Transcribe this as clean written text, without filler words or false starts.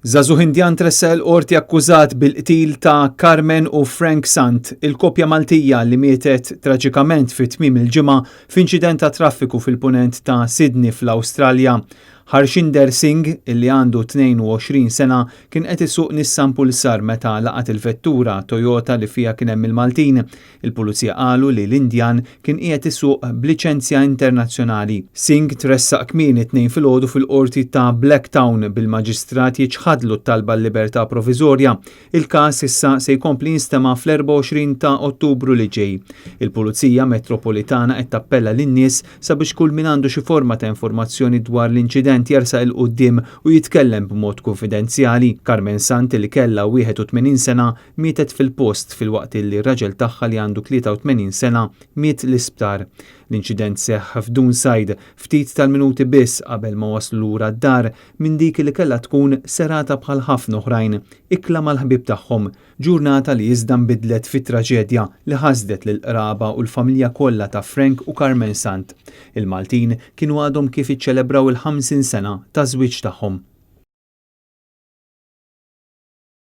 Żagħżugħ Indjan tressaq il-Qorti akkużat bil-qtil ta' Carmen u Frank Sant, il-koppja Maltija li mietet traġikament fi tmiem il-ġimgħa f'inċident ta' traffiku fil-punent ta' Sydney fl-Awstralja. Harshinder Singh, illi għandu 22 sena, kien qed isuq Nissan Pulsar meta laqat il-vettura Toyota li fiha kien hemm il-Maltin. Il-Pulizija qalu li l-Indjan kien qiegħed isuq b'liċenzja internazzjonali. Singh tressaq kmieni t-Tnejn filgħodu fil-Qorti ta' Blacktown bil-Maġistrat jiċħadlu t-talba għal-libertà proviżorja. Il-każ issa se jkompli jinstema' fl-24 ta' Ottubru li ġej. Il-Pulizija Metropolitana qed tappella lin-nies sabiex kull min għandu xi forma ta' informazzjoni dwar l-inċident jersaq 'il quddiem u jitkellem b'mod kunfidenzjali. Carmen Sant li kellha 81 sena mietet fil-post filwaqt li r-raġel tagħha li għandu 83 sena miet l-isptar. L-inċident seħħ f'Doonside, ftit tal-minuti biss qabel ma waslu lura d-dar minn dik li kellha tkun serata bħal ħafna oħrajn, ikla mal-ħbieb tagħhom. Ġurnata li iżda nbidlet fi traġedja li ħasdet lill-qraba u l-familja kollha ta' Frank u Carmen Sant. Il-Maltin kienu għadhom kif iċċelebraw il-50 sena taż-żwieġ tagħhom.